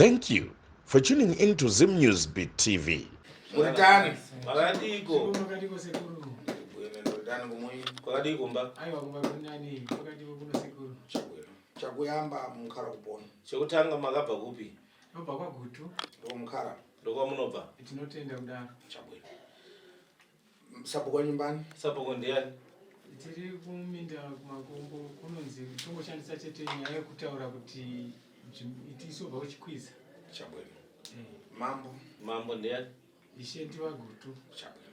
Thank you for tuning in to Zim News Beat TV. Muritani. Makadiko. Makadiko sekuru. Muritani kumuyi. Kwakadii kumba? Aiwa kumba kunani kwakadiko kuno sekuru. Chabwino. Chakuyamba mukhala kupona. Chekutanga makabva kupi? Ndobva kwaGutu. Ndomukhala. Ndokwamunobva. Tinotenda kudaro. Chabwino. Sabhuku wanyumbani. Sabhuku ndiani? Tiri kuminda kumakombo kunonzi tongoshandisa chete nyaya yekutaura kuti tisobva kuchikwiza. Chabwino. Mambo. Mambo ndiani? Ishe ndivaGutu. Chabwino.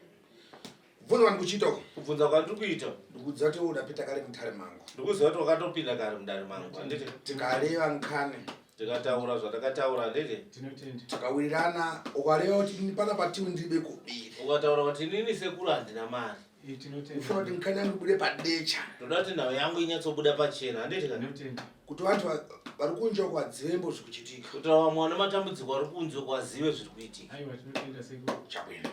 Kubvunza kwandikuchiita uku. Kubvunza kwandiri kuita. Ndikuziva kuti udapita kare mutare mangu. Ndikuziva kuti wakatopinda kare mudare mangu. Handiti? Tikareva nkani. Tikataura zvatakataura handiti? Tinotenda. Takawirirana ukareva kuti ini panapa tiwe ndiribe kubiri. Ukataura kuti inini sekuru handina mari. Tinotenda. Ufana kuti nkani yangu ibude padecha. Ndoda kuti nhau yangu inyatsobuda pachena handiti ka? Tinotenda. Kuti vantu vari kunze uko vazive zviri kuchitika. Kuti vamwe vane matambudziko vari kunze uko vazive zviri kuitika. Aiwa tinotenda sekuru. Chabwino.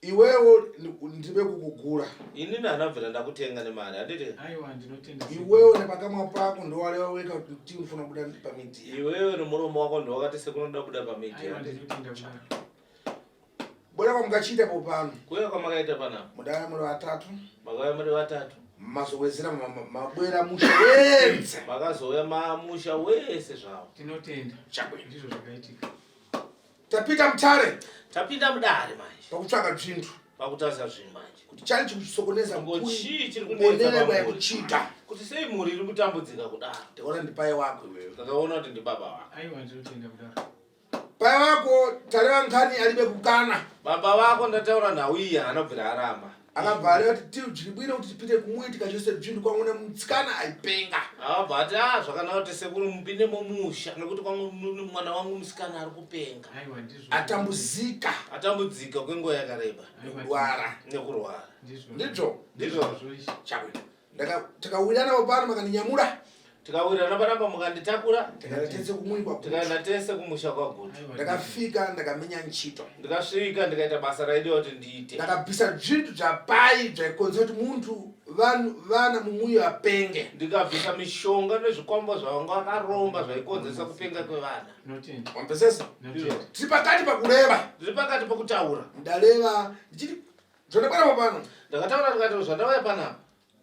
Iwewo ndibe kukugura. Inini handabvira ndakutenga nemari handiti? Aiwa ndinotenda. sekuru. Iwewo nepakamwa pako ndowareva weka kuti tiwe ufana kubuda pamedia. Iwewe nemuromo wako ndowakati sekuru ndoda kubuda pamedia. Aiwa handiti? ndinotenda kudaro. Buda kwamukachita po pano. Kuuya kwamakaita panapa. Mudaya muri vatatu. Makauya muri vatatu. Mazowedzera mabwera musha wese. Makazouya mamusha wese zvawo. Tinotenda. Chabwino. Ndizvo zvakaitika. Tapinda mutare. Tapinda mudare manje. Pakutsvaga zvintu. Pakutarisa zvinhu manje. Kuti chani chikuchisokoneza Ngo chii chiri kunetsa kuonera pamhuri? kuchita. Kuti sei mhuri iri kutambudzika kudaro? Ndikaona ndipai wako iwewe. Ndakaona kuti ndibaba vako. Aiwa ndinotenda kudaro. Pai wako tareva nkani alibe kukana. Baba vako ndataura nhau iyi haana kubvira aramba. Akabva areva kuti tiwe zviri bwino kuti tipinde kumuyi tikachose zvinhu kwamune mutsikana aipenga. Akabva ati ah zvakanaka kuti sekuru mupinde mumusha nekuti kwangu mwana wangu musikana ari kupenga. Aiwa ndizvo. Atambuzika. Atambudzika kwenguva yakareba. Nekurwara. Nekurwara. Ndizvo. Ndizvo. Ndizvo. Chabwino. Takawirirana pano makandinyamura. Tikawirirana panapa mukanditakura. Tikaenda tese kumuyi kwaGutu. Tikaenda tese kumusha kwaGutu. Ndakafika ndakamenya nchito. Ndikasvika ndikaita basa raidiwa kuti ndiite. Ndakabvisa zvintu zvapai zvaikonzera kuti muntu vanhu vana mumuyi vapenge. Ndikabvisa mishonga nezvikwambo zvavanga vakaromba zvaikonzeresa kupenga kwevana. Tinotenda. Wamvesesa? Tinotenda. Tiri pakati pakureva. Tiri pakati pokutaura. Ndareva ndichiti zvandabara pano. Ndakataura ndikati zvandauya panapa.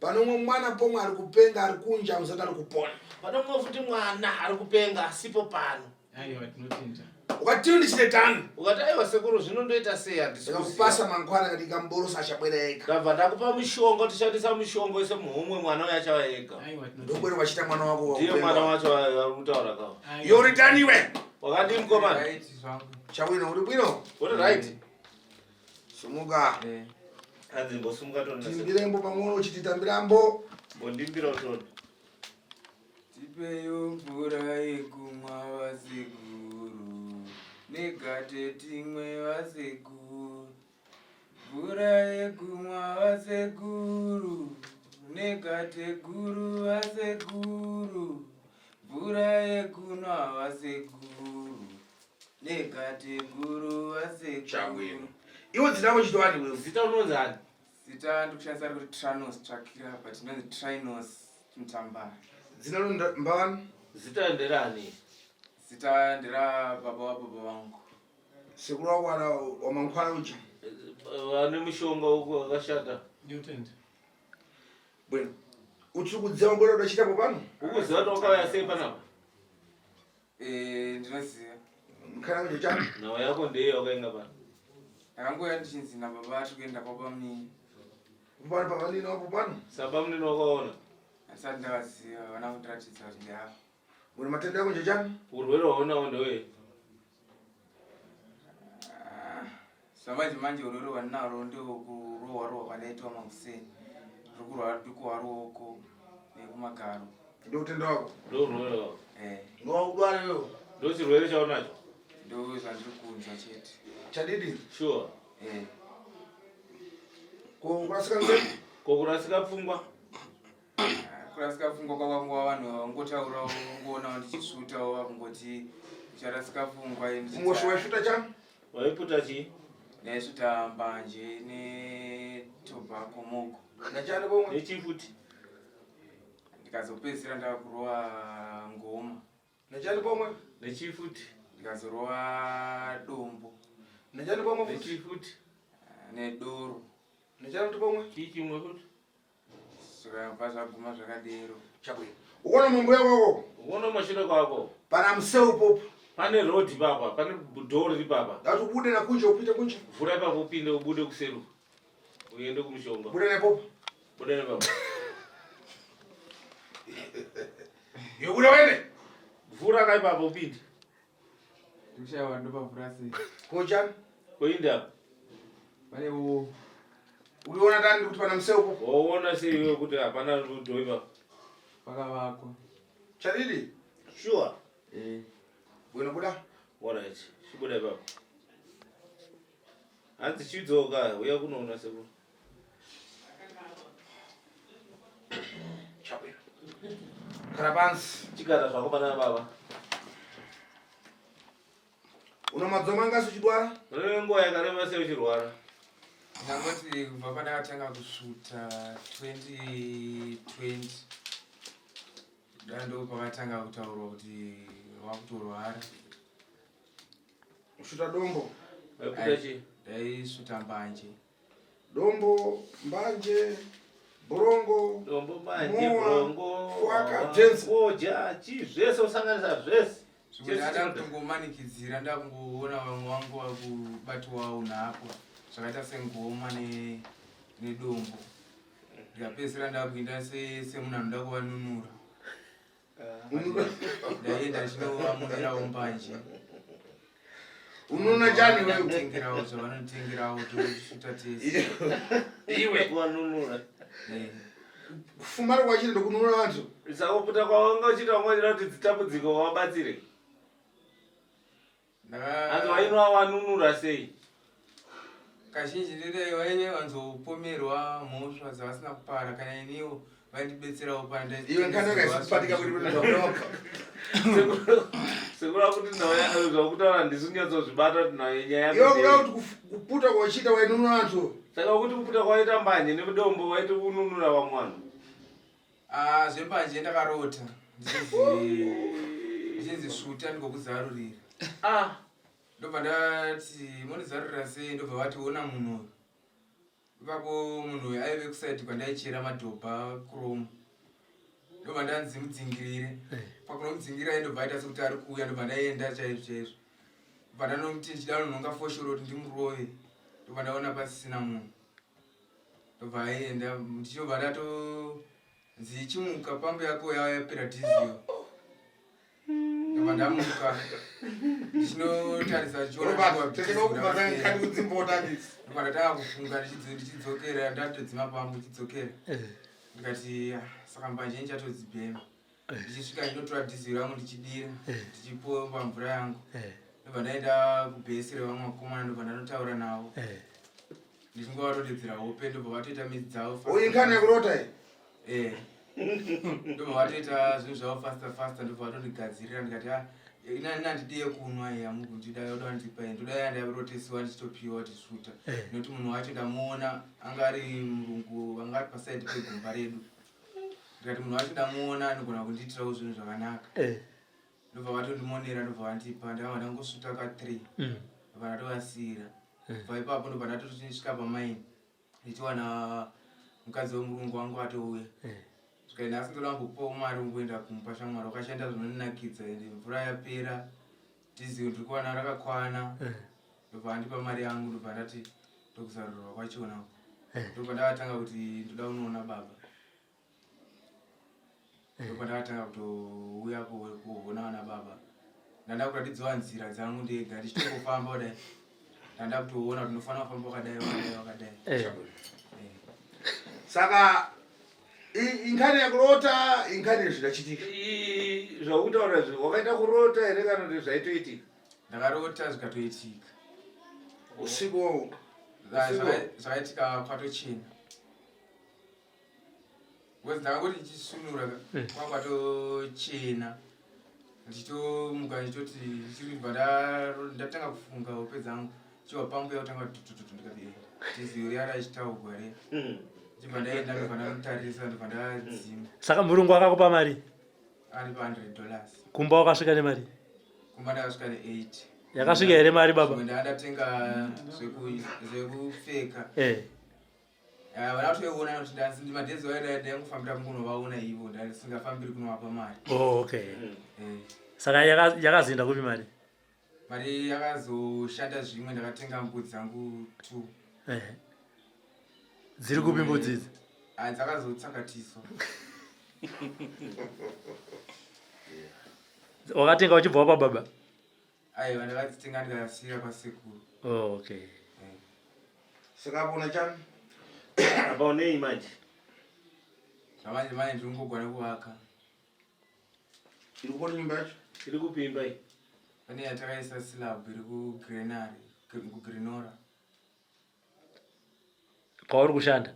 Pane umwe mwana pomwe ari kupenga ari kunja usati ari kupona. Pane umwe futi mwana ari kupenga asipo pano. Aiwa tinotenda. Ukati ndichite tani. Ukati aiwa sekuru zvino ndoita sei handisi kuziva. Ndakakupasa mangwana kati kamborosa achabwera ega. Ndabva ndakupa mushonga tishandisa mushonga wese muhomwe mwana uyo achava ega. Aiwa tinotenda. Ndobwera vachita mwana wako Ndiye mwana wacho ari kutaura kawo. Yoritaniwe. Wakadii mukomana? Right zvangu. Chawino uri bwino? Uri right? Sumuka. Eh. Hanzi mbosumuka toni. Timbirembo pamwe uchiti tambirambo. Mbondimbira toni. Tipeyo mvura yekumwa vasekuru negate timwe vasekuru. Mvura yekumwa vasekuru negate guru vasekuru. Mvura yekunwa vasekuru negate guru vasekuru. Chawino. Iwe zita rako chitowani wewe? Zita unonzi ani? Zita ndikushandisa rekuti Tranos Tsvakira but ndinonzi Trinos Mutambara. Zina ro mbavani? Zita nderani? Zita ndera baba wababa vangu. Sekuru wako ana wamankwala uja. Vane mushonga uko wakashata. Ndinotenda. Bwino. Uchiri kudziva mabora udachita po pano? Ukuziva kuti wakauya sei panapa? Eh, ndinoziva. Mkhana kuja chani? Nhau yako ndeye wakainga pano. Ndakangouya ndichinzi nababa tiri kuenda kwabamunini. Pano pavanini wapo pano? Sabamunini wakaona? Handisati ndavaziva, havana kundiratidza kuti ndeava. Bwino matenda ako njechani? Urwere hwaunawo ndewei? Zvamanje manje urwere hwandinarwo ndehwekurohwa rohwa kwandaitwa makuseni. Ndiri kurwara ndikuwa ruoko nekumagaro. Ndokutenda wako? Ndourwere wako. Eh. Ndowakudwara iwewe? Ndochirwere chaunacho? Ndo zvandiri kunzwa chete. Chadidi? Sure. Eh. Ko kurasika nzeve? Ko kurasika pfungwa? Kurasika pfungwa kwakangova vanhu vangotaurawo vangoonawo ndichisvutawo vakungoti ucharasika pfungwa. Mosho waisvuta chani? Waiputa chii? Ndaisvuta mbanje netobacco mogo. Nachani pomwe? Nechii futi? Ndikazopedzisira ndakurova ngoma. Nechani pomwe? Nechii futi? Ndikazorova dombo. Nechani pomwe futi? Nechii futi? Nedoro. Nechani futi pomwe? Chii chimwe futi? Zvikabva zvaguma zvakadero. Chabwino. Ukuona mumbuya kwako? Ukuona mashure kwako? Pana museu popo. Pane road papa, pane door riri papa. Ndati ubude nakunje upite kunje. Vhura ipapo upinde ubude kuseru. Uende kumushonga. Buda nepopo. Buda nepapo. Iwe buda uende. Vhura ka ipapo upinde. Ndikushaiwa ndopavhura sei. Kochani? Koinda. Pane wo. Uliona ndani kuti pana museu popo? Waona sei iwe kuti hapana door ipapo? Pakavakwa. Chadidi? Sure. Eh. Bwino buda. Alright. Chibuda ipapo. Hanzi chidzoka huya kunoona sekuru. Chabwino. Gara pansi. Chigara zvako pana baba. Una mazuva mangasi uchidwara? Une nguva yakareba sei uchirwara? Ndangoti kubva pandakatanga kusvuta 2020 da ndo pakatanga kutaurwa kuti wakutorwara. Kusvuta dombo. Waikuta chii? Ndaisvuta mbanje. Dombo, mbanje, brongo, Dombo, mbanje, moa, brongo, fwaka, dzenza. Koja, chii zvese usanganisa zvese. Zvimwe ndada kutongomanikidzira ndakungoona vamwe vangu vakubatwawo nhapwa zvakaita sengoma nedombo ndikapedzisira ndakuenda semunhu anoda kuvanunura. Ndaienda ndichinovamonerawo mbanje. Unoona chani wewe? Tengerawo zvavanotengerawo tosvuta tese. Iwe. Kuvanunura. Eh. Kufumara kwachiri ndokununura vantu. Saka kuputa kwawanga uchiita wanga uchida kuti dzitambudziko wabatsire. Hanzi wainwa wanunura sei? Kazhinji ndidai vaive vanzopomerwa mhosva dzavasina kupara kana iniwo vaindibetserawo pana Iwe nkana kaisipatika kuti kuti zvakunoka. Sekura kuti ndauya zvakutaura ndisi kunyatsozvibata kuti nayo nyaya Iwe kuda kuti kuputa kwachiita wainunura vantu. Saka kuti kuputa kwaita mbanje nemudombo waiti kununura vamwe vanhu. Ah, zvembanje ndakarota ndichinzi svuta ndigokuzarurira. Ah. Ndobva ndati mondizarurira sei ndobva vati ona munhu uyu. Ipapo munhu uyu aive kusaidi kwandaichera madhobha kuromu. Ndobva ndanzi mudzingirire. Pakunomudzingirira ndobva aita sekuti ari kuuya ndobva ndaenda chaizvo chaizvo. Ndobva ndanomuti ndichida kunonhonga foshoro kuti ndimurove. Ndobva ndaona pasisina munhu. Ndobva aenda ndichobva ndatonzi chimuka pambu yako yapera dhiziro. Ndobva ndamuka ndichinotarisa ndobva ndatanga kufunga ndichidzokera ndatodzima pambu ndichidzokera ndikati ah, saka mbanje ndichatodzibhema ndichisvika ndinotora dhiziro rangu ndichidira ndichipomba mvura yangu ndobva ndaenda kubhesi revamwe vakomana ndobva ndanotaura navo ndichingovatodedzera hope ndobva vatoita midzi dzavo Uyu nkana yekurota iyi Eh. Ndobva vatoita zvinhu zvavo faster faster ndobva vatondigadzirira ndikati ah ina ina ndidiye kunwa iyi amukundida yoda ndipa iyi ndoda yandarotesiwa ndichitopiwa kuti svuta Eh. nekuti munhu wacho ndamuona anga ari murungu anga ari pasaidi pegomba redu ndikati munhu wacho ndamuona anogona kundiitirawo zvinhu zvakanaka Eh. ndobva vatondimonera ndobva vandipa ndakabva ndangosvuta ka 3 ndobva ndatovasiira kubva ipapo ndobva ndatosvika pamaini ndichiwana mukadzi wemurungu wangu atouya zvikai nhasi ndoda kumbokupawo mari umboenda kumba shamwari wakashanda zvinondinakidza ende mvura yapera dhizi ndiri kuwana rakakwana ndobva andipa mari yangu ndobva ndati ndokuzarurwa kwachona ndobva ndakatanga kuti ndoda kunoona baba ndobva ndakatanga kutouya kuona vana baba ndanda kuratidziwa nzira dzangu ndega ndichitongofamba kudai ndanda kutoona kuti ndinofanira kufamba wakadai wakadai wakadai Saka inkhani yakurota inkhani zvidachitika Zvakutaura izvi wakaita kurota here kana kuti zvaitoitika? Ndakarota zvikatoitika. Usiku wowo. Zvakaitika kwatochena. Because ndakangoti ndichisvinura kwanga kwatochena ndichitomuka ndichitoti ndichibva ndatanga kufunga hope dzangu chiwa pambuya kutanga tutututu ndikati tiziyo riya rachitaugwa re ndichibva ndaenda ndobva ndanotarisa ndobva ndadzima. Saka murungu akakupa mari? Akandipa 100 dollars. Kumba wakasvika nemari? Kumba ndakasvika ne8. Yakasvika here mari baba? Zvimwe ndakandatenga zvekupfeka. Eh. Ah, vana kutoiona nekuti ndasi madhezi vaida ndaingofambira kungonovaona ivo ndasingafambiri kunovapa mari. Oh, okay. Eh. Saka yakazoenda kupi mari? Mari yakazoshanda zvimwe ndakatenga mbudzi dzangu 2. Eh. Dziri kupi mbudzi idzi? Ah, dzakazotsakatiswa. Wakatenga uchibva wapa baba? Aiwa ndakadzitenga ndikasiira kwasekuru. Oh, okay. Eh. Saka apo una chani? Apa unei manje? Zvamanje manje ndiri kungogona kuvaka. Iri kupona nyumba yacho? Iri kupi imba iyi? Pane yatakaisa slab iri kuGrenary, kuGrenora. Kwauri kushanda?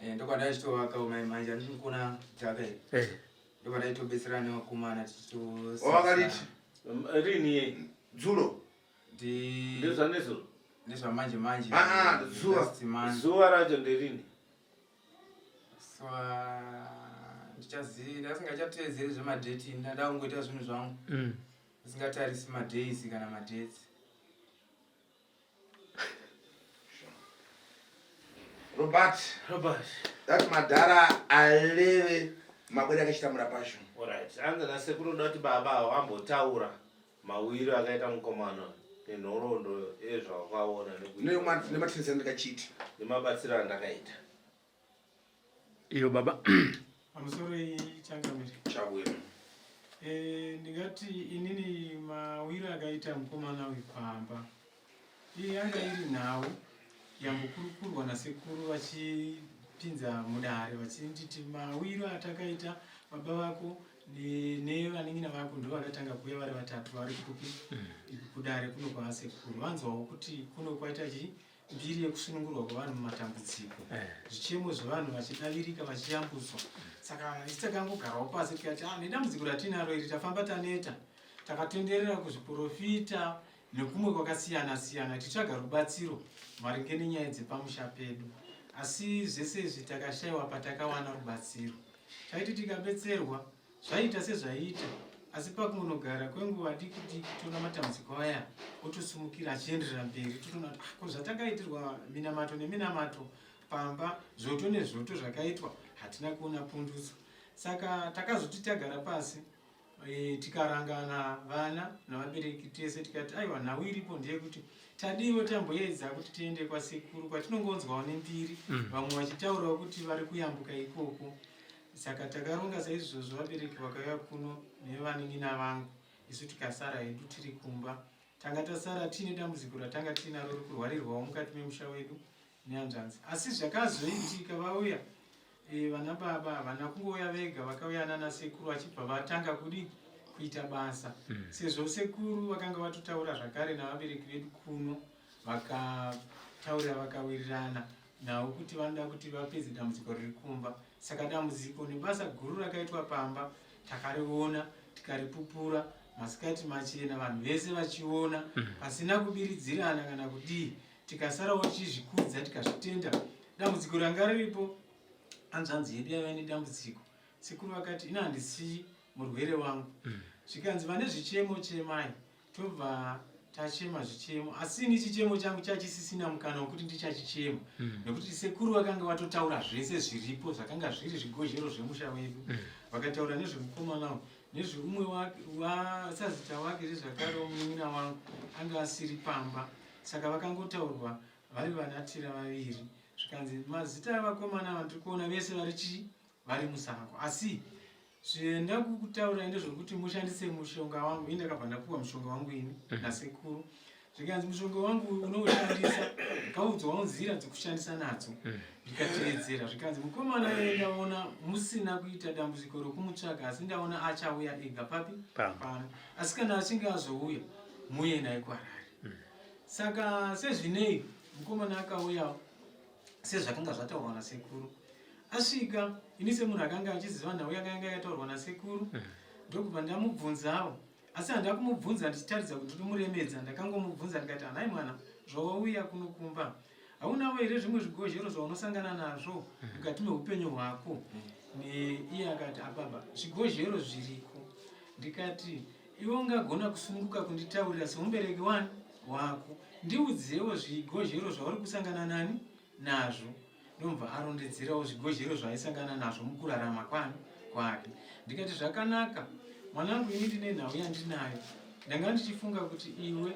Eh, ndokwandachitovaka mai manje andiri kuona dhaka iri. Eh. Ndokwandaitobetserana nevakomana tichito. Wakariti? Rini ye? Dzulo. Ndi Ndezvanezuro. ndezvamanje manje. Ah, ah, zuva. Last month. Zuva racho nderini? So ndichazivi ndasingachateedzeri zvemadheti ndada kungoita zvinhu zvangu. Ndisingatarisi madays kana madates. Robert. Robert. That madhara aleve mabwere akachitambura pasho. Alright. Anza nasekuru unoda kuti baba avo ambotaura mawiro akaita mukomana nenhoroondo yezvawakaona nekuita. Nematinisi andakachiita. Nemabatsiro andakaita. Iyo baba. Pamusoro changamire. Chawira. Eh, ndingati inini mawiro akaita mukomana uyu pamba. Iyi yanga iri nhau yambokurukurwa nasekuru vachipinza mudare vachinditi mawiro atakaita baba vako nevanin'ina vako ndo vakatanga kuuya vari vatatu vari kupi kudare kuno kwavasekuru vanzwawo kuti kuno kwaita chii mbiri yekusunungurwa kwevanhu mumatambudziko eh. zvichemo zvevanhu vachidavirika vachiyambutswa saka isu takangogarawo pasi tikati ah, nedambudziko ratinaro iri tafamba taneta takatenderera kuzviporofita nekumwe kwakasiyana siyana tichitsvaga rubatsiro maringe nenyaya dzepamusha pedu asi zvese izvi takashaiwa patakawana rubatsiro taiti tikabetserwa Zvaiita sezvaiita asi pakungonogara kwenguva diki diki toona matambudziko aya otosumukira achienderera mberi totoona kuti ah, ko zvatakaitirwa minamato neminamato pamba zvoto nezvoto zvakaitwa hatina kuona pundutso saka takazoti tagara pasi e, tikarangana vana navabereki tese tikati aiwa nhau iripo ndeyekuti tadiwo tamboedza kuti tiende kwasekuru kwatinongonzwawo nembiri mm. vamwe vachitaurawo kuti vari kuyambuka ikoko Saka takaronga saizvozvo vabereki vakauya kuno nevanin'ina vangu isu tikasara hedu tiri kumba. Tanga tasara tiine dambudziko ratanga tiinaro rekurwarirwawo mukati memusha wedu nehanzvanzi. Asi zvakazoitika vauya e, vana baba havana kungouya vega vakauya nana sekuru vachibva vatanga kudi kuita basa mm. sezvo sekuru vakanga vatotaura zvakare navabereki vedu kuno vakataurira vakawirirana nhau kuti vanoda kuti vapedze dambudziko riri kumba saka dambudziko nebasa guru rakaitwa pamba takariona tikaripupura masikati machena vanhu vese vachiona mm. pasina kubiridzirana kana kudii tikasarawo tichizvikudza tikazvitenda dambudziko ranga riripo hanzvanzi yedu yaiva nedambudziko sekuru vakati ina handisiyi murwere wangu mm. zvikanzi vane zvichemo chemai tobva tachema zvichemo asi ini chichemo changu chachisisina mukana wekuti ndichachichema mm. nekuti sekuru vakanga vatotaura zvese zviripo zvakanga zviri zvigozhero zvemusha wedu mm. vakataura nezvemukomana nezveumwe wasazita wake zvezvakare munin'ina wangu anga asiri pamba saka vakangotaurwa vari vanatira vaviri zvikanzi mazita evakomana vandiri kuona vese vari chii vari musango asi Zvenda kukutaurai ndezvekuti mushandise mushonga wangu ini ndakabva ndapuwa mushonga wangu ini mm. nasekuru zvikanzi mushonga wangu unoushandisa ndikaudzwawo nzira dzekushandisa nadzo mm. ndikateedzera zvikanzi mukomana iye ndaona musina kuita dambudziko rokumutsvaga asi ndaona achauya ega papi pano asi kana achinge azouya muye naye kuharare mm. saka sezvinei mukomana akauyawo sezvakanga zvataurwa nasekuru asvika ini semunhu akanga achiziva nhau yanga yanga yataurwa nasekuru mm. ndokubva ndamubvunzawo asi handina kumubvunza ndichitaridza kuti ndomuremedza ndakangomubvunza ndikati hanai mwana zvawauya kuno kumba Haunawo here zvimwe zvigozhero zvaunosangana nazvo mukati meupenyu hwako? Iye akati, Ababa, zvigozhero zviriko. Ndikati, Iwe ungagona kusununguka kunditaurira semubereki wani wako. Ndiudzewo zvigozhero zvauri kusangana nani nazvo. Ndomva arondedzerawo zvigozhero zvaaisangana nazvo mukurarama kwani kwake. Ndikati, Zvakanaka mwanangu, ini ndine nhau yandinayo. Ndanga ndichifunga kuti iwe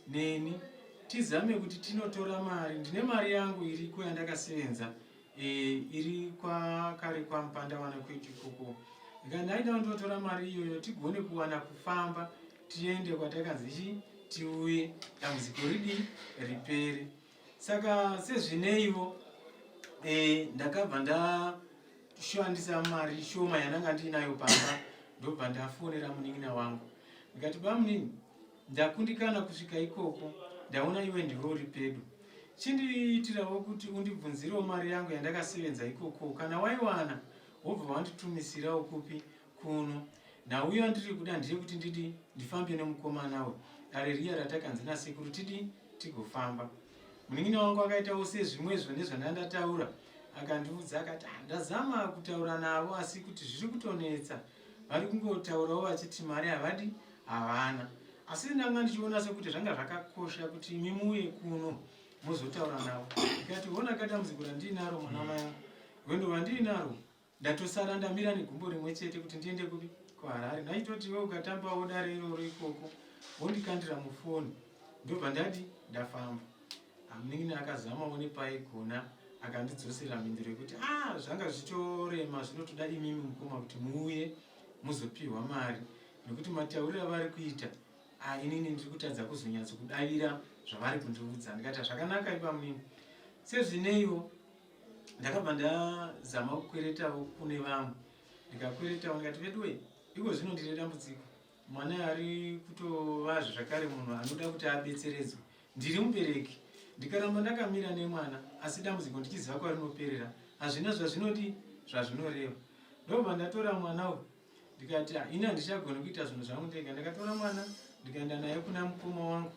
neni tizame kuti tinotora mari. Ndine mari yangu iriko yandakasevenza e, iri kwakare kwaMupandawana kwedu ikoko. Ndikati ndaida kundotora mari iyoyo tigone kuwana kufamba tiende kwatakanzi chi tiuye dambudziko ridi ripere. Saka sezvineiwo e, ndakabva ndashandisa mari shoma yandanga ndiinayo pamba ndobva ndafonera munin'ina wangu ndikati bamunini Ndakundikana kusvika ikoko ndaona iwe ndiwe uri pedo. Chindiitirawo kuti undibvunzirewo mari yangu yandakasevenza ikoko kana waiwana wobva wanditumisirawo kupi kuno. Nhau yandiri kuda ndeyekuti ndidi ndifambe nemukomana uyu dare riya ratakanzi nasekuru tidi tigofamba. Munin'ina wangu akaitawo sezvimwezvo nezvandandataura akandiudza akati ah, ndazama kutaura navo asi kuti zviri kutonetsa vari kungotaurawo vachiti mari havadi havana asi ndanga ndichiona sekuti zvanga zvakakosha kuti imi muuye kuno mozotaura navo ndikati hona kadambudziko randiinaro mwana mai angu rwendo rwandiinaro ndatosara ndamira negumbo rimwe chete kuti ndiende kupi kuharare ndaitoti iwe ukatambawo dare iroro ikoko wondikandira mufoni ndobva ndadi ndafamba amunin'ina akazamawo nepaigona akandidzosera mhinduro yekuti a ah, zvanga zvichitorema zvinotoda imimi mukoma kuti muuye muzopihwa mari nekuti matauriro avari kuita ah, inini ndiri kutadza kuzonyatso kudavira zvavari kundiudza ndikati zvakanaka ipamunini sezvineiwo ndakabva ndazama kukweretawo kune vamwe ndikakweretawo ndikati veduwe iko zvino ndine dambudziko mwana ari kutovazve zvakare munhu anoda kuti abetseredzwe ndiri mubereki ndikaramba ndakamira nemwana asi dambudziko ndichiziva kwarinoperera hazvina zvazvinodi zvazvinoreva ndobva ndatora mwana uyu ndikati ah, ini handichagoni kuita zvinhu zvangu ndega ndakatora mwana ndikaenda naye kuna mukoma wangu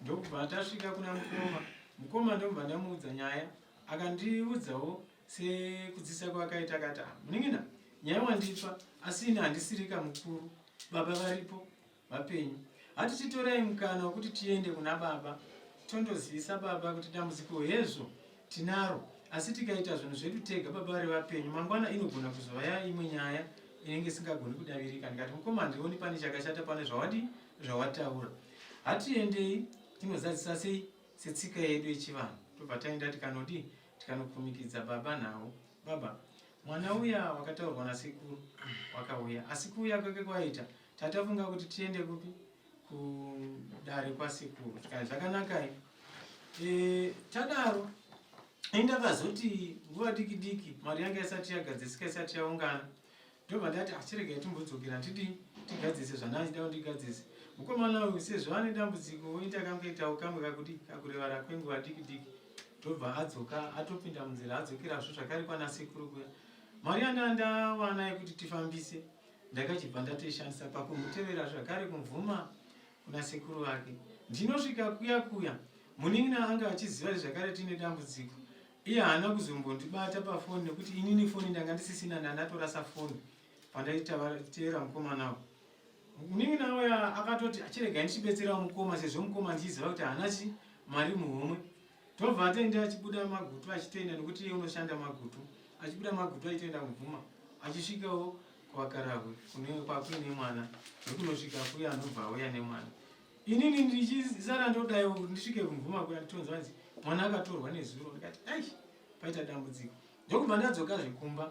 ndokubva tasvika kuna mukoma mukoma ndokubva ndamuudza nyaya akandiudzawo sekudzisa kwakaita akati ah, munin'ina nyaya wandipa asi ini handisirika mukuru baba varipo vapenyu hati chitorai mukana wekuti tiende kuna baba tondozivisa baba kuti dambudziko hezvo tinaro asi tikaita zvinhu zvedu tega baba vari vapenyu mangwana inogona kuzova yaimwe nyaya inenge isingagoni kudavirika ndikati mukoma handioni pane chakashata pane zvawadi zvawataura hatiendei tinozadzisa sei setsika yedu yechivanhu tobva taenda tikanodii tikanokumikidza baba nhau baba mwana uya wakataurwa nasekuru wakauya asi kuuya kwake kwaita Tatafunga kuti tiende kupi kudare kwasekuru tikati zvakanakai. E, tadaro ini ndakazoti nguva diki diki mari yanga isati yagadzisika isati yaungana ndobva ndati achiregai ah, timbodzokera ndidi tigadzise zvandachida kundigadzise mukomana uyu sezvo ane dambudziko ini takangoitawo kamwe kakuti kakurevara kwenguva diki diki ndobva adzoka atopinda munzira adzokerazvo zvakare kwana sekuru kuya mari yanda ndawana yekuti tifambise Ndakachibva ndatoishandisa pakumutevera zvakare kumvuma kuna sekuru vake. Ndinosvika kuya kuya munin'ina anga achiziva zvakare tine dambudziko. Iye haana kuzombondibata pafoni nekuti inini foni ndanga ndisisina ndandatorasa foni pandaiteera mukomana uyu. Munin'ina uya akatoti achiregai ndichibetserawo mukoma sezvo mukoma ndichiziva kuti haana chi mari muhomwe. Tobva atoenda achibuda magutu achitoenda nekuti iye unoshanda magutu achibuda magutu achitoenda kubvuma achisvikawo kwakarahwe kune kwakuine mwana nekunosvika kuya anobva auya nemwana inini ndichisara ndodaiwo kuti ndisvike kumvuma kuya nditonzwa nzi mwana akatorwa nezuro ndikati ai paita dambudziko ndokubva ndadzokazve kumba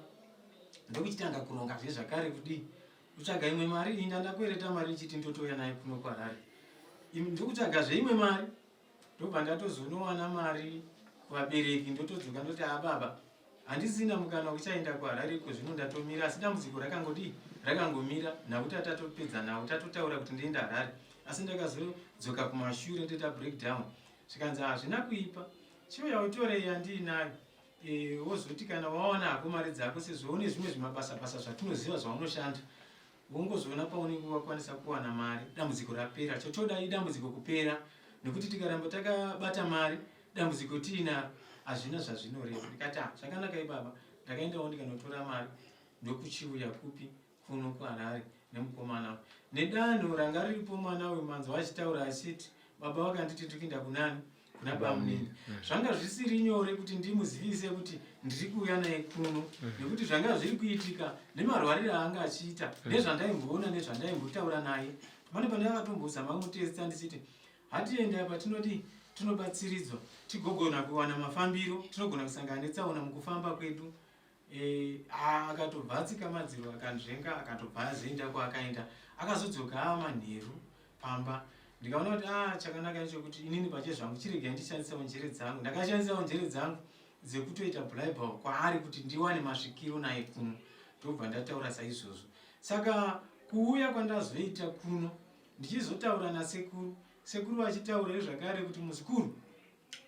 ndokuchitanga kurongazve zvakare kudii kutsvaga imwe mari ini ndandakwereta mari ndichiti ndotouya naye kuno kuharare ndokutsvagazve imwe mari ndobva ndatozonowana mari kuvabereki ndotodzoka ndoti ababa ah, handisina mukana wekuchaenda kuharare iko zvino ndatomira asi dambudziko rakangodii rakangomira nakuti atatopedza nawo tatotaura kuti ndienda harare asi ndakazodzoka kumashure ndoita breakdown zvikanzi hazvina kuipa chiuya utorei yandiinayo e, wozoti kana wawana hako mari dzako sezvo une zvimwe zvimabasa basa zvatinoziva zvaunoshanda Wongozoona paunenge wakwanisa kuwana mari dambudziko rapera. Chotoda idambudziko kupera nekuti tikaramba takabata mari dambudziko tiinaro. Hazvina zvazvinoreva. Ndikati ah, zvakanaka ibaba. Ndakaendawo ndikanotora mari ndokuchiuya kupi kuno kuHarare nemukomana uyu. Nedanho ranga riripo mwana uyu manzwa achitaura achiti baba vakanditi ndiri kuenda kunani kuna bamunini. Zvanga zvisiri nyore kuti ndimuzivise kuti ndiri kuuya naye kuno nekuti zvanga zviri kuitika nemarwariro aanga achiita nezvandaimboona nezvandaimbotaura naye. Pane pandakatombozama kumutesta ndichiti hatiende apa tinodii tinobatsiridzwa tigogona kuwana mafambiro tinogona kusangana netsaona mukufamba kwedu. Eh, akatobva atsika madziro akanzvenga akatobva azoenda kwaakaenda akazodzoka ava manheru pamba ndikaona kuti ah chakanaka ndechokuti inini pache zvangu chiregai ndishandisawo njere dzangu ndakashandisawo njere dzangu dzekutoita blibal kwaari kuti ndiwane masvikiro naye kuno ndobva ndataura saizvozvo saka kuuya kwandazoita kuno ndichizotaura nasekuru sekuru vachitaura zvakare kuti muzukuru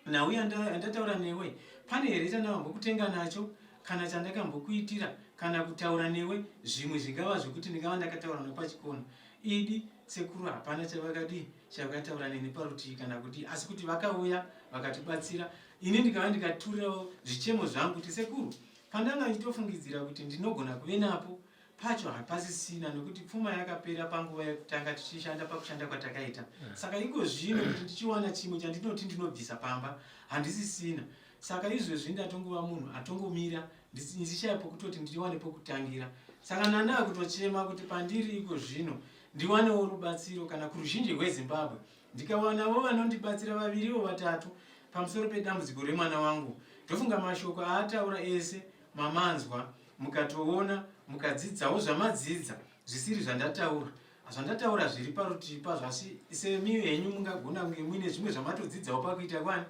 nhau yandataura newe pane here chandambokutenga nacho kana chandakambokuitira kana kutaura newe zvimwe zvingava zvekuti ndingava ndakataura newe pachikona idi sekuru hapana chavakadii chavakataura neni parutivi kana kudii asi kuti vakauya vakatibatsira ini ndikava ndikaturirawo zvichemo zvangu kuti sekuru pandanga ndichitofungidzira kuti ndinogona kuve napo pacho hapasisina nekuti pfuma yakapera panguva yekutanga tichishanda pakushanda kwatakaita saka iko zvino kuti ndichiwana chimwe chandinoti ndinobvisa pamba handisisina saka izvezvi ndatongova munhu atongomira ndichishaya pokutoti ndiwane pokutangira saka ndandaa kutochema kuti pandiri iko zvino ndiwanewo rubatsiro kana kuruzhinji rwezimbabwe ndikawanavo vanondibatsira vaviriwo vatatu pamusoro pedambudziko remwana wangu ndofunga mashoko aataura ese mamanzwa mukatoona mukadzidzawo zvamadzidza zvisiri zvandataura zvandataura zviri parutivi pazvo asi semi henyu mungagona kunge muine zvimwe zvamatodzidzawo pakuita kwani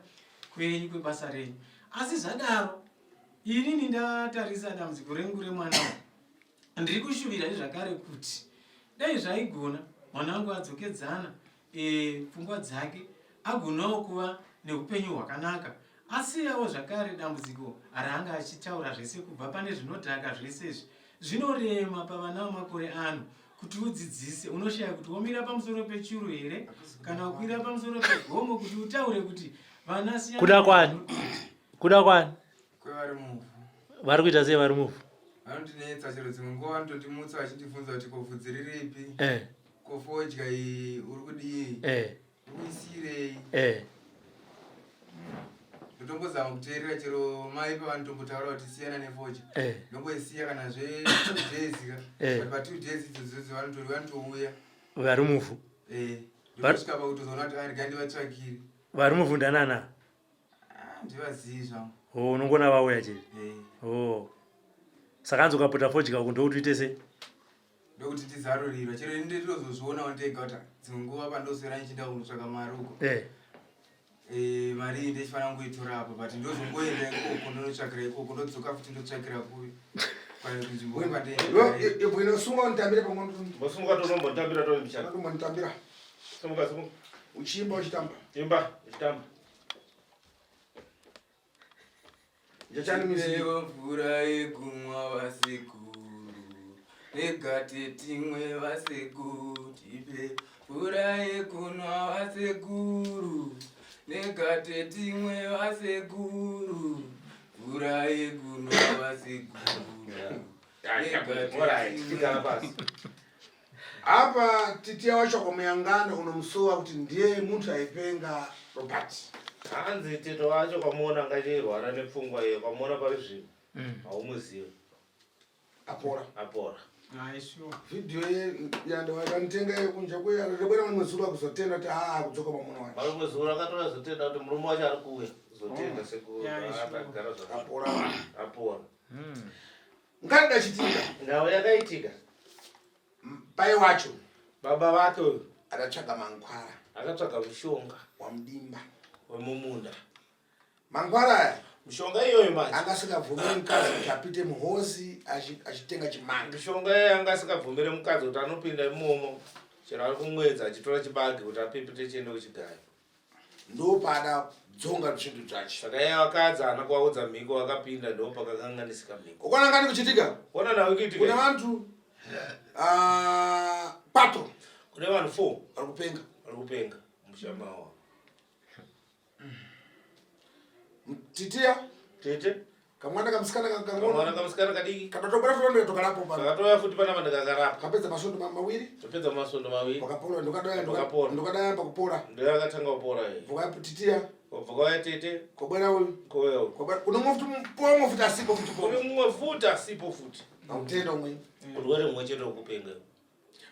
kwenyu kwebasa renyu asi zvadaro inini ndatarisa dambudziko rengu remwana ndiri kushuvira zvakare kuti dai zvaigona mwana wangu adzokedzana e, pfungwa dzake agonawo kuva neupenyu hwakanaka asiyawo zvakare dambudziko raanga achitaura zvese kubva pane zvinodhaka zvese izvi zvinorema pavana vamakore ano kuti udzidzise unoshaya kuti womira pamusoro pechuru here kana kukwira pamusoro pegomo kuti utaure kuti vana siya kuda kwani kuda kwani kwevari muvhu vari kuita sei vari muvhu vanondinetsa chero dzimwe nguva vanotondimutsa vachindibvunza kuti ko bvudzi riripi eh. ko fodya iyi uri kudii eh. uri kuisiyirei eh. ndotombozama kuteerera chero mai pavanotombotaura kuti siyana nefodya eh. ndomboisiya kana zve two days ka eh. but pa two days idzodzo vanotori vanotouya vari muvhu eh. ndosvika pakutozoona kuti arega ndivatsvakire vari muvhu ndanana Ah, ndivazivi zvangu. Oh, unongona vauya chete. Eh. Oh. Saka hanzi ukaputa fodya uku ndokuti uite sei? Ndokuti ndizarurirwa. Chero ini ndinozozvionawo ndega kuti dzimwe nguva pandoswera ndichienda kunotsvaka mari uko. Eh. Eh, mari iyi ndichifanira kungoitora apa but ndozongoenda ikoko ndonotsvakira ikoko ndodzoka futi ndotsvakira kupi. Kunzvimbo kwandienda. Bwino sunga unditambire pamwe. Bosunga tonombotambira toimbichana. Tombonditambira. Sumuka sumuka. Uchiimba uchitamba. Imba uchitamba. Ndipewo mvura yekumwa vasekuru negate timwe vasekuru tipe mvura yekunwa vasekuru negate timwe vasekuru mvura yekunwa vasekuru Alright, tigara pasi. Apa Titia wacho kwamuyangana unomusuwa kuti ndiye muntu aipenga Robert. Hanzi Tito wacho kwamuona anga achirwara nepfungwa iyo kwamuona pari zvino haumuzivi. Apora. Apora. Hayi sure. Video yanditenga yekunja kuya rebwera mamwe zuro akuzotenda kuti haa akudzoka pamuna wacho. Marimwe zuro akatouya zotenda kuti murume wacho ari kuuya zotenda sekuru Yeah, sure. akagara zvakanaka. Apora. Apora. Ngada chitika. Nhau yakaitika. Pai wacho. Baba vake uyu. Akatsvaga mangwara. Akatsvaga mushonga. Wamudimba. Wemumunda. Mangwara aya. Mishonga iyoyo manje. Anga asingabvumiri mukadzi kuti apite muhozi achitenga chimanga. Mishonga iyoyo anga asingabvumiri mukadzi kuti anopinda imomo chero ari kumwedza achitora chibage kuti apepete chiende kuchigayo. Ndopaada dzonga zvinhu zvacho. Saka iye vakadzi haana kuvaudza mhiko vakapinda ndopakakanganisika mhiko. Ukona ngani kuchitika? Kona nawe kuitika. Kuna vantu pato. Kune vanhu 4 vari kupenga. Vari kupenga musha mawo. Titiya. Tete. Kamwana kamusikana kangono. Kamwana kamusikana kadiki. Katotobara futi ndo tokarapo pano. Kakatouya futi panapa ndikakarapa. Kapedza masondo mawiri. Kapedza masondo mawiri. Wakapora ndokadaya ndokapora. Ndokadaya pakupora. Ndiyo akatanga kupora iyi. Vuka titiya. Kubva kwauya tete. Kobwera uyu. Kouya uyu. Kobwera kuno mumwe futi pomwe futi asipo futi. Kune mumwe futi asipo futi. Nakutenda umwe. Urwere mumwe chete wekupenga.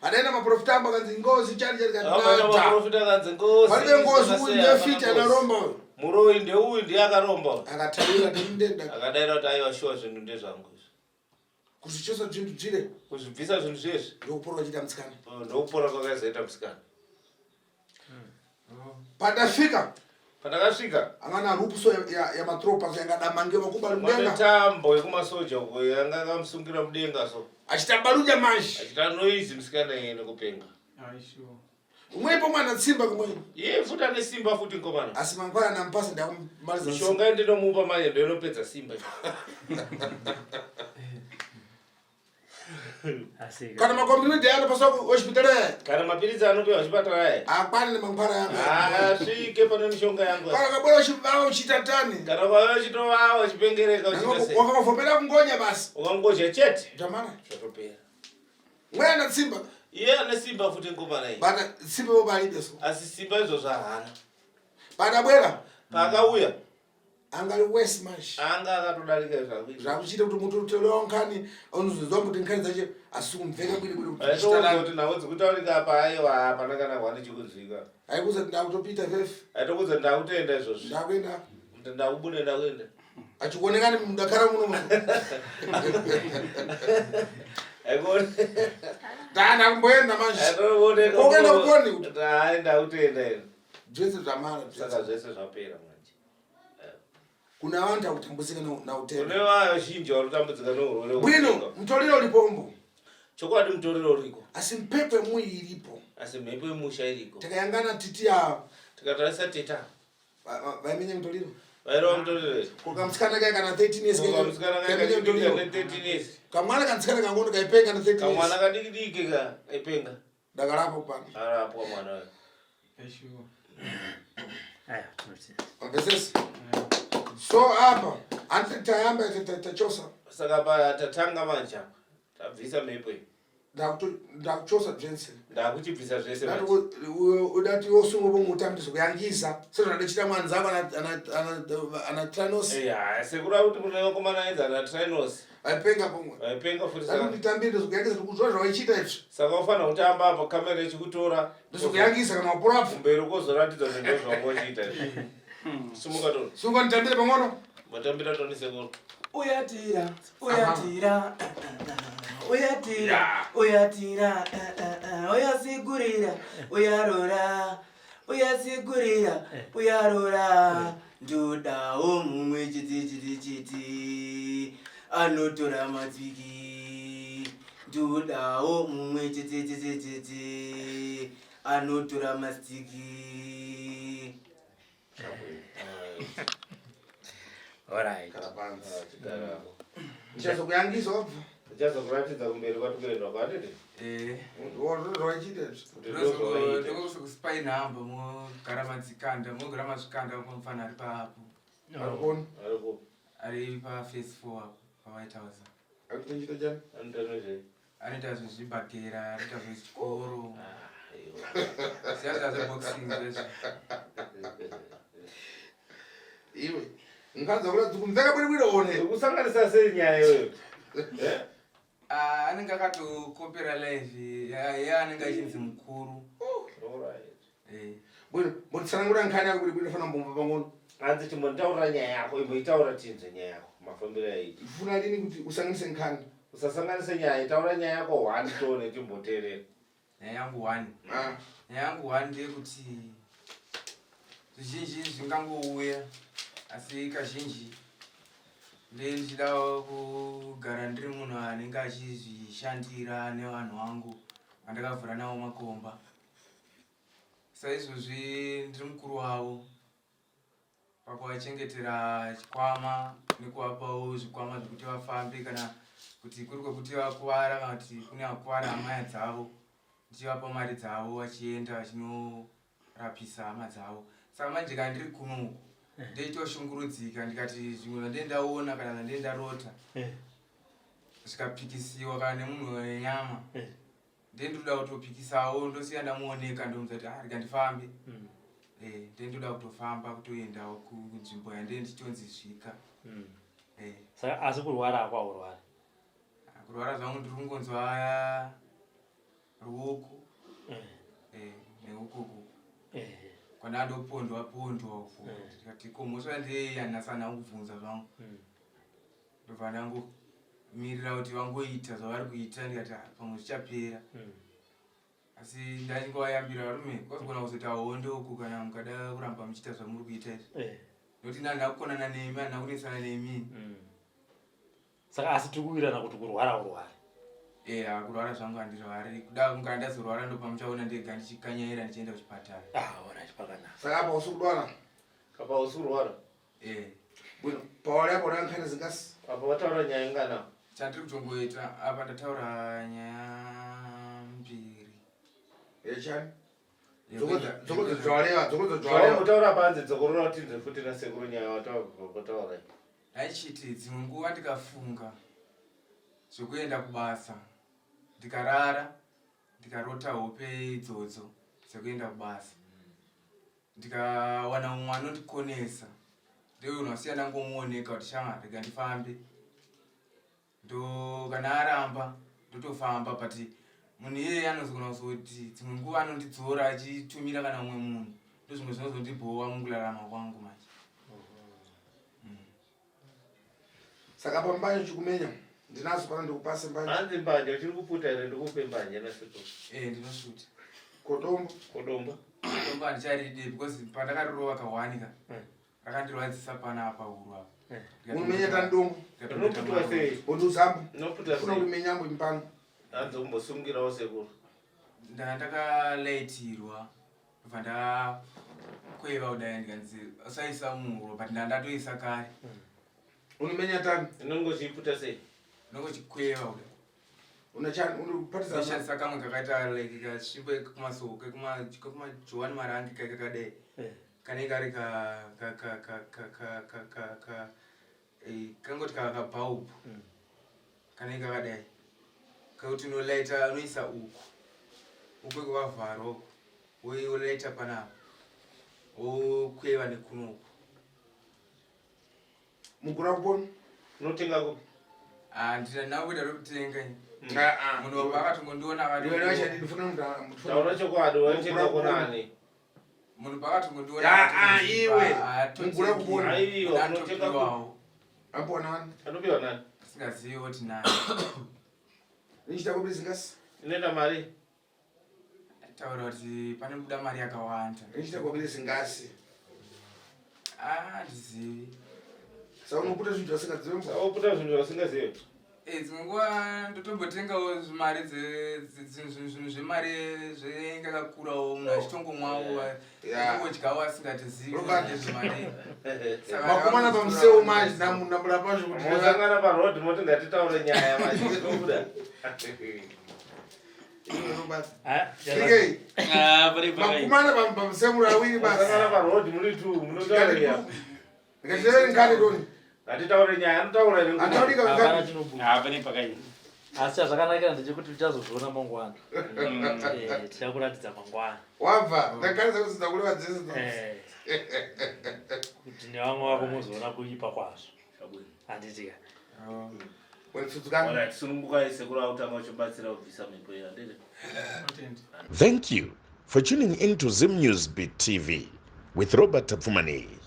Adaenda maprofita ambo akanzi ngozi chari chari kanata. Maprofita akanzi ngozi. Palibe ngozi uyu ndiye fiti akaromba uyu. Muroyi ndeuyu ndiye akaromba. Akataura ndimudenda. Akadaira kuti aiwa shuwa zvinhu ndezvangu izvi. Kuzvichosa zvinhu zvire. Kuzvibvisa zvinhu zvezvi. Ndokupora kwachiita musikana. Oh, ndokupora kwakazoita musikana. Pandasvika. Pandakasvika. Angana rupuso yamatropa ya, ya yanga damange vakuba mudenga. Tambo yekumasoja uko yanga akamusungira mudenga so. Achita baruja manje. Achita noise musikana iye nekupenga. Aisho. Umwepo mwana tsimba kumwe. Iye futi ane simba futi ngomana. Asi mangwana nampasa ndakumaliza. Mishonga ndinomupa manje ndoinopedza simba. Kana makombinuti anopaswa kuhospitali kana mapiritsi anopiwa kuchipatara aya akwani nemangwara yangu asvike pane mishonga yangu kana kabwera uchivawa uchiita tani kana kwava uchitovawa uchipengereka uchiita sei wakavhomera kungonya basi ukangonya chete zvamara zvatopera mweya ana simba iye ane simba futi ngomana iyi but simba vobalibe so asi simba izvozvo haana padabwera paakauya anga ari worse manje anga akatodarika zvakuita zvakuchiita kuti muti utolewa nkhani unozonzwa kuti nkhani dzacho asi kumveka bwino bwino kuti aitoudza kuti nhau dzikutaurika apa aiwa hapana kana hwani chikunzwika aikuudza kuti ndakutopita vefe aitokuudza ndakutoenda izvozvi ndakuenda kuti ndakubuda ndakuenda achikuonekani mudakara muno muno ndakumboenda manje Okuenda kukoni kuti? Hayi ndakutoenda ino zvese zvamara saka zvese zvapera manje kuna vantu akutambudzika nautenda kune vazhinji vari kutambudzika neurwere bwino mutoriro uripombo chokwadi mutoriro uriko asi mhepo yemuyi iripo asi mhepo yemusha iriko takayangana titi ava tikatarisa teta vaimenya mutoriro vairova mutoriro here ko kamusikana kaya kana 13 years kamusikana kaya kana 13 years kamwana kamusikana kangono kaipenga na 13 years kamwana kadiki diki ka kaipenga ndakarapwa pano arapwa mwana uyo Eshuwa. Aya, tinotenda. Mapesesi. So apa anti tayamba tachosa saka pa tatanga manje apa tabvisa mhepo iyi ndakuchosa zvese ndakuchibvisa zvese udati wosunga vomutambiso kuyangiza sezvadachita mwanzako ana tranos sekuru akuti kune vakomana ainzi ana tranos vaipenga pomwe vaipenga futi nditambire ndozokuyangisa ndikuzwa zvavaichiita izvi saka ufanira kutamba apa kamera ichikutora ndozokuyangisa kana wapora apo kumberi kwozoratidza kuti ndozvanga uchiita izvi simuka toni simuka nditambire pang'ono matambira toni sekuru uyatira uyatira uyatira uyatira uyasigurira uyarora uyasigurira uyarora ndodawo mumwe chiti chiti chiti anotora matsviki ndodawo mumwe chiti chiti chiti anotora mastiki Alright. Ndichazokuyangiza wabva. Ndichazokuratidza kumberi kwatikuenda kwatete. Eh. Zvawachiita izvi. Ndokuzokusipai nhamba mogara madzikanda mogara mazvikanda pamufana ari paapo. Arikoni. Ariko. Ari paface 4 apo paWhite House. Arikutochita chani? Anoita nezvei? Anoita zvezvibhakera, anoita zvechikoro. Siya zveboxing zvezvo. Iwe. Mukadzi wakura dzikumveka bwino bwino one. Kusanganisa sei nyaya iyoyo? Eh? Ah, anenge akatokopera live ye anenge achinzi mukuru. Alright. Eh. Bwino, mbotsanangura nkhani yako bwino bwino fana mbomba pang'ono. Hanzi chimbontaurira nyaya yako, imboitaura tinzwe nyaya yako, mafambiro aiti. Funa lini kuti usanganise nkhani? Usasanganise nyaya, taura nyaya yako one tione timboteerera. Nyaya yangu one. Ah. Nyaya yangu one ndeyekuti zvizhinji zvingangouya asi kazhinji ndee ndichida kugara ndiri munhu anenge achizvishandira nevanhu vangu vandakavhura navo makomba. Saizvozvi ndiri mukuru wavo pakuvachengetera chikwama nekuvapawo zvikwama zvekuti vafambe kana kuti kuri kwekuti vakuvara kana kuti kune vakuvara hamaya dzavo ndichivapa mari dzavo vachienda vachinorapisa hama dzavo. Saka manje kana ndiri kuno uku Ndeitoshungurudzika ndikati zvimwe zvandee ndaona kana zvandee ndarota zvikapikisiwa kana nemunhu wenyama ndee ndinoda kutopikisawo ndosiya ndamuoneka ndomudza kuti ah, rega ndifambe. Ndee ndoda kutofamba kutoendawo kunzvimbo yandee ndichitonzi svika. Saka asi kurwara hako haurwari? Ah, kurwara zvangu ndiri kungonzwa ruoko neukuku kwandandopondwa pondwa uku. Ndikati ko mhosva ndei handinasana kubvunza zvangu. Ndobva ndangomirira kuti vangoita zvavari kuita ndikati ah, pamwe zvichapera. Asi ndachingovayambira varume kwazogona kuzoita hondo uku kana mukada kuramba muchiita zvamuri kuita izvi. Nokuti ndandina kukonana nemi, handina kunetsana nemi. Saka asi tiri kuwirirana kuti kurwara urwari? Eya, kurwara zvangu handirwari. Kuda kana ndazorwara ndopamuchaona ndega ndichikanyaira ndichienda kuchipatara. Ah, alright, pakanaka. Saka apa usi kudwara? Apa usi kurwara? Eh. Bwino, pawari apo uda nkhani zingasi? Apa wataura nyaya ingana? Chandiri kutongoita apa ndataura nyaya mbiri. Yechani? Dzokodzo dzwareva, dzokodzo dzwareva. Utaura panze dzokorora utinze futi nasekuru nyaya wataura. Ndaichiti dzimwe nguva ndikafunga zvekuenda kubasa ndikarara ndikarota hope idzodzo dzekuenda kubasa ndikawana mumwe anondikonesa ndeuyo unosiya ndangomuoneka kuti shama rega ndifambe ndo kana aramba ndotofamba but munhu iyeye anozogona kuzoti dzimwe nguva anondidzora achitumira kana mumwe munhu ndozvimwe zvinozondibhowa mukurarama kwangu manje. Saka pambanje chikumenya ndinazo pana ndikupase mbanje. Hanzi mbanje uchiri kuputa here ndikupe mbanje nasekuru? Eh, ndinosvuta. Kodombo? Kodombo. Dombo handicharidi because pandakarirova kahwani ka. Rakandirwadzisa panapa huru apa. Unomenya tani dombo? Rinoputwa sei? Unduzambo. Rinoputwa sei? Funa kumenya ambo impano. Hanzi umbosungirawo sekuru. Ndanga ndakalaitirwa ndobva ndakweva kudai ndikanzi usaisa muhuro but ndanga ndatoisa kare. Unomenya tani? Unenge uchiiputa sei? Unenge uchikweva kudai. Unachani unopatisa Ndoshandisa kamwe kakaita like kasvimbo kekumasoko kekumajohani marangi kaika kadai. Kanenge kari ka ka ka ka ka ka ka ka ka kangoti ka ka bulb. Kanenge kakadai. Kakuti unolaita unoisa uku. Uku kwakavharwa uku. Wolaita panapa. Wokweva nekuno uku. Mugura kupona? Unotenga kupi? Ah, ndina nawo kuita rekutenga ini. Ah, ah. Munhu wabva akatongondiona akati. Iwe nacho ndifuna munhu. Taura chokwadi waitenga kunani? Munhu paakatongondiona Ah, akati ah, iwe. Ah, Mugura kupona. Aiwa, unotenga kupi? Anotopiwawo. Apo nani? Anopiwa nani? Asingazivi kuti nani. Nichita kupi zingasi? Inoita mari? Taura kuti panobuda mari yakawanda. Nichita kupi zingasi? Ah, handizivi. Saka unoputa zvinhu zvasingazivi mbwa? Saka unoputa zvinhu zvasingazivi? Dzimwe nguva ndotombotengawo mari zvinhu zvemari zvenenge akakurawo munhu achitongomwawo achingodyawo asingatizivi nezvemari. Saka Makomana pamuseu manje namura pazvo kuti mosangana paroad moti ngatitaure nyaya manje tobuda. Makumana pamuseu muri awiri basi. Mosangana paroad muri two munotaura nyaya. Ndikatitaure ngani doni? Ngatitaure nyaya anotaura here? Ataurika Hapana ngani? chinobuda. Hapana pakaita. Asi chazvakanakira ndechekuti tichazozviona mangwana. Tichakuratidza mangwana. Wabva, ndakanisa kuti dzakureva dzese dzose. Kuti nevamwe vako muzoona kuipa kwazvo. Handiti ka? Wetsudzukana. Alright, sunungukai sekuru akutanga uchibatsira kubvisa mhepo iyi handiti? Thank you for tuning in to Zim News Beat TV with Robert Tapfumaneyi.